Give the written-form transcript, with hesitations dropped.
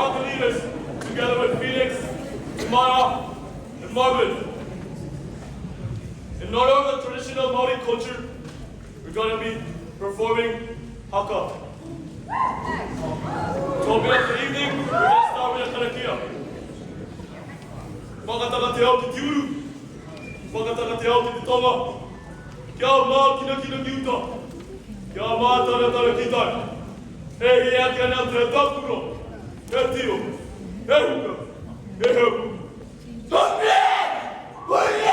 haka leaders, together with Felix, Mara, and Marvin. In honor of the traditional Maori culture, we're going to be performing haka. To open up the evening, we're going to start with a karakia. Whakataka te ao ki te uru, whakataka te ao ki te tonga, kia mākinakina ki uta, kia mātaratara ki tai. E hē ake ana te atākura, he tio, he huka, he hau. Ka pē!